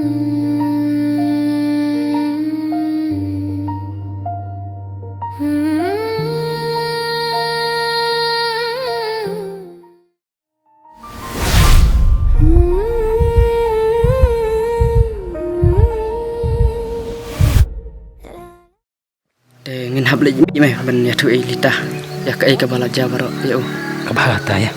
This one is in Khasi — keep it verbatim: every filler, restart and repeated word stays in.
Te ngin hap leit mih me ban ïathuh ïa i Lita ïa kaei kaba la jia baroh ïa u. Kaba la ta ïa.